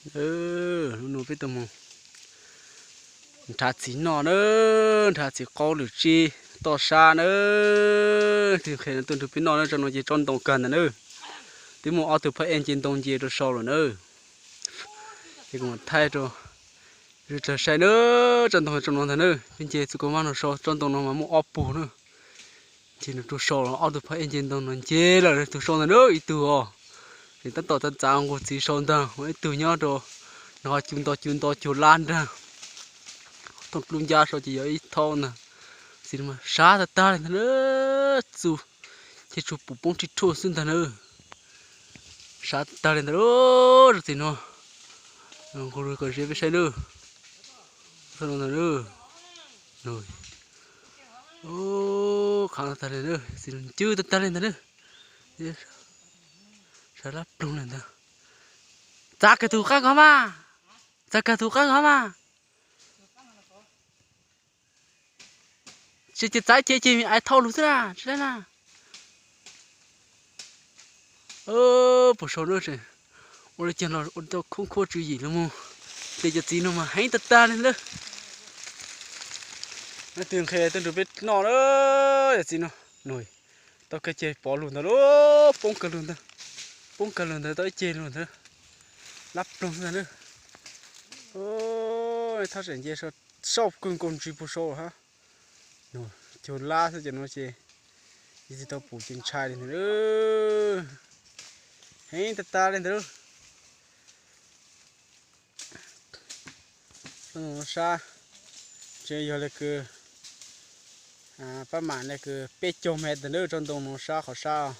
Hnub no peb tuaj mus nrhav txiv noj na, nrhav txiv qaub lwm tsib toj sab na. Tus nqhis no tuaj nrog peb noj na, tsob no ces tsob ntoo kawg ntag na. Twb muaj ob tug phaj ej nce ntoo nce rau sau lawm na. Ces kuv mam thaij rau tag saib na, tsob ntoo tsob no ntag na. Peb nce txuj kab mab no sau, tsob ntoo no mas muaj ob pug na. Nce no rau sau los ob tug phaj ej nce ntoo no nce lawm tus sau ntag na, ib tug os. Ces tab tom txav txav nqus txiv sau ntag, ib tug nyob rau no cu nto cu nto cuag lab nrag. Thooj dlub ncab sau ces yog ib thaub ntag. Txiv no mas sab tag tag li ntag na, txuj ces tsuas pum poob rhij rhuaj xwb ntag na. Sab tag li ntag lauj, txiv no. Nqus kom ze peb saib na. Thaub no ntag na. Qhov tag li na, txiv no ncw tag tag li ntag na. Sab lab ploog li ntag. Txav kawg tus qab nkaus mas. Txav kawg tus qab nkaus mas. Tsis ces txav ces ces me aiv thau lug xwb na, tsis laib na. Puas sau na, ua li cas los ua tau khoob khuab tswv yim los mus. Ces cov txiv no mas heev tag tag li ntawd. Leej twg nqhis tuaj nrog peb noj na, cov txiv no. Tau kiag ceg pov lug ntawd lauj, poob kawg lug ntawd. Poob kawg lug ntawd tau ib ceg lug ntawd. Lab ploog xwb ntag na. Thaj tsam nce sau kawg nkaus ntsis puag sau hab. Cuag lab xwb cov no ces, ib txwm tau pum ces ntshai li ntawd. Heev tag tag li ntawd. Sab, tseem yog li kws pab mam li kws peb caug mev tawm ntawd tso ntoo no sab qhov sab.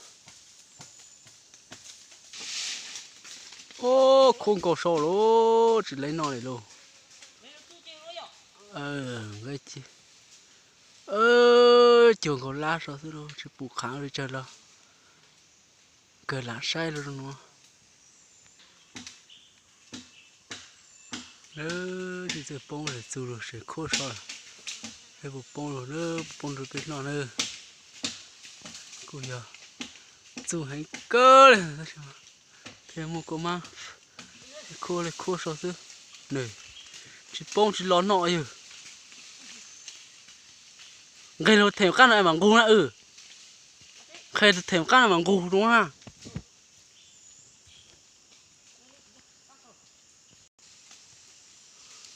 Khuab nkaus sau lauj, tsis laib noj li lauj. Cuag nkaus lab sau xwb lauj, tsis pum qhaav li tsawg los. Kawg lam saib lauj zoo nuav. Tsis txawj poob lawm, txug lug tseem khuab sau, puas poob lug na, puas poob rau peb noj na. Kuj yog txuj heev kawg li, thiaj muaj kua mab khuab li khuab sau xwb. Nws tsis poob tsis los noj yog. Nqeg lug them qab no mam nqug na. Nqeg them qab no mam nqug rau na.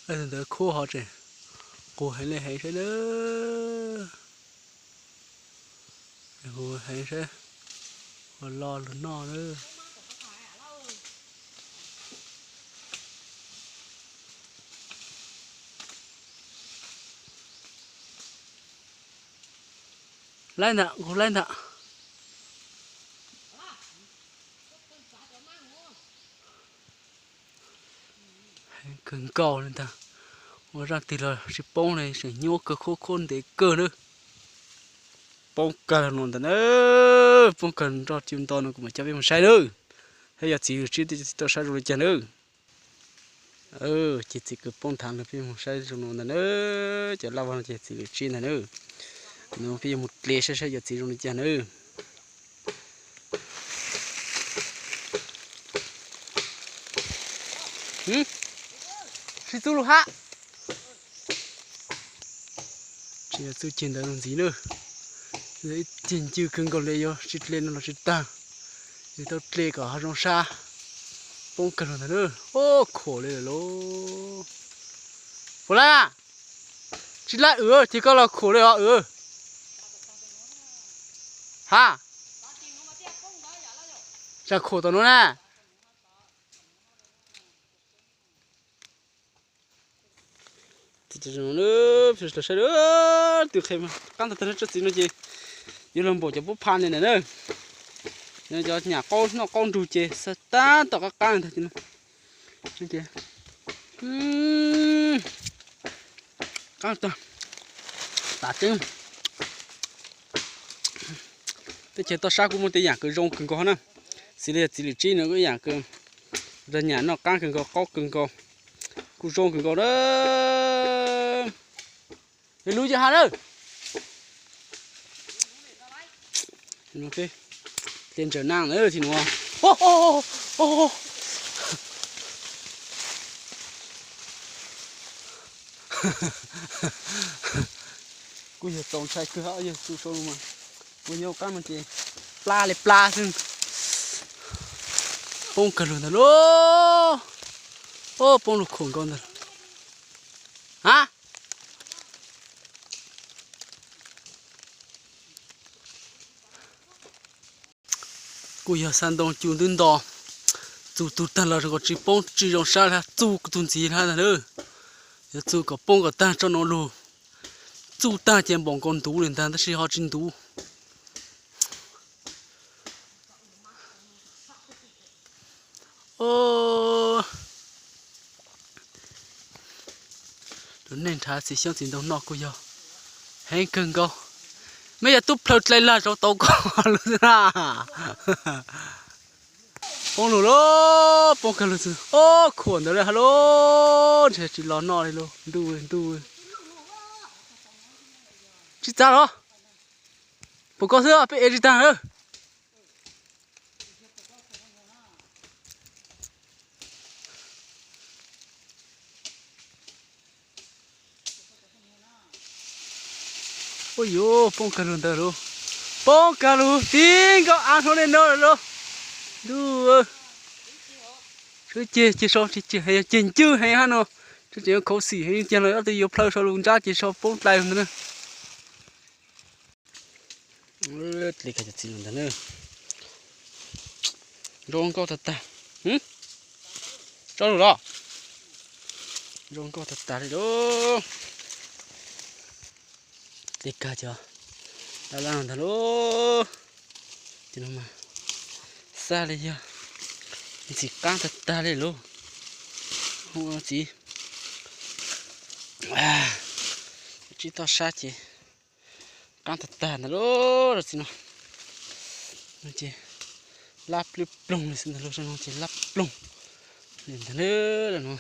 Ntawd khuab hov tseem nqug heev li heev saib na. Nqug heev saib, ua lo lug noj na. Laib ntag, nqug laib ntag. Heev kawg nkaus li ntag. Ua zaj twg los tsis poob li, tseem nyuaj kawg, khuab khuab ntev kawg na. Poob kawg lug no ntag na, poob kawg nroj cu nto no kuv mam coj peb mus saib na. Saib yog txiv lwm tsib thiab cov txiv toj sab zoo li cas na. Ces txiv kws poob nthav no peb mus saib zoo no ntag na. Cov laj vog no ces txiv lwm tsib ntag na. No peb yuav mus dle saib saib yog txiv zoo li cas na. Sib txub lug hab. Tsis yog txuj ceg ntawd lug ntxiv na. Ib ceg ncw kawg nkaus li, yuav tsis dle no los tsis tag. Yuav tau dle kom ho zoo sab. Poob kawg lug ntag na. Khuam li lawm lauj. Puas laib? Tsis laib wb ces koj los khuam li os wb. Ha, tsam khuam tom nuav na. Saib, tus qab ntag tag tsob txiv no ces yuav luag npaum cov pub pha ne na. Cov nyam qaub noj qaub nrug ces xav tab tom qab qab ntag. Qab tag, tas tseeb. Teb chaws toj sab kuj muaj tej yam kws zoo kawg nkaus na. Xws li yog txiv lwm tsib no kuj ib yam kws, nyam noj qab kawg nkaus, qaub kawg nkaus, kuj zoo kawg nkaus na. Lub ca ha na. Dle ntsaws naj na tib nuav. Kuj yog txaus ntshai kawg, yog txus sau lus mas, kuv nyob qab no ces plab li plab xwb. Poob kawg lug ntag lauj. Poob lug khuam nkaus ntag. A, kuj yog xav ntoo cu ntub nto, txus tug tag los zoo nkaus tsis poob tsis zoo sab li, txus tug ntxiv li ntag lauj. Yog txus kom poob kom tag tso no lug, txus tag ces npaum nkaus ntuv li ntag tab sis ho tsis ntuv. Lub neej nrhav txiv xyoob txiv ntoo noj kuj yog heev kawg nkaus. Mej yog tub plhaw dlai lag rau tau koj lug xwb na. Poob lug lauj, poob kawg lug xwb. Ob khuam ntawd ha lauj, ntshe tsis los noj li lauj. Ntuj, ntuj. Tsis txav los? Pum koj xwb peb ev tsis tag na. Ua yuav poob kag lug ntawd lauj, poob kag lug tib nkaus av hlo li no lawm lauj. Ntuj, sawv ceg ceg so ceg ceg heev, ceg ncwg heev hab no. Tseem yuav khuv xim heev tiag los ob tug yuav plhaw so lug ntsab ces so poob dlai lug ntawd na. Dle kag cov txiv lug ntag na. Zoo nkauj tag tag. Tso lug los. Zoo nkauj tag tag li lauj. Dle kag cov laj laj ntag lauj. Ces no mas xaj li yog ntxim qaab tag tag li lauj. Hu txiv tsib toj sab ces qaab tag tag ntag lauj. Txiv no ces lab plwb ploog li xwb ntag lauj, zoo no ces lab ploog li ntag lauj no.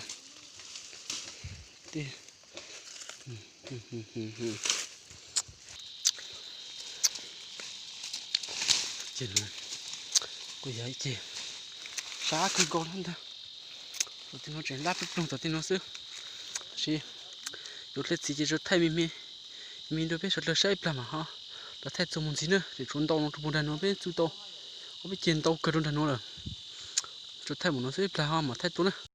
Ces kuj yog ib ce sab kawg nkaus li ntag. Tom tej no tseem lab plwb ploog tom tej no xwb. Tab sis yuav dle txiv ces tsuas thaij me me, me me rau peb sawv dlawg saib ib plag mas ho los thaij txuas mus ntxiv na. Tseem tshuav ntau no rau puag nraag nuav peb txuj tau, ob peb ceg ntau kawg rau nraag nuav lawm. Tsuas thaij mus no xwb ib plag ho mam thaij tuaj na.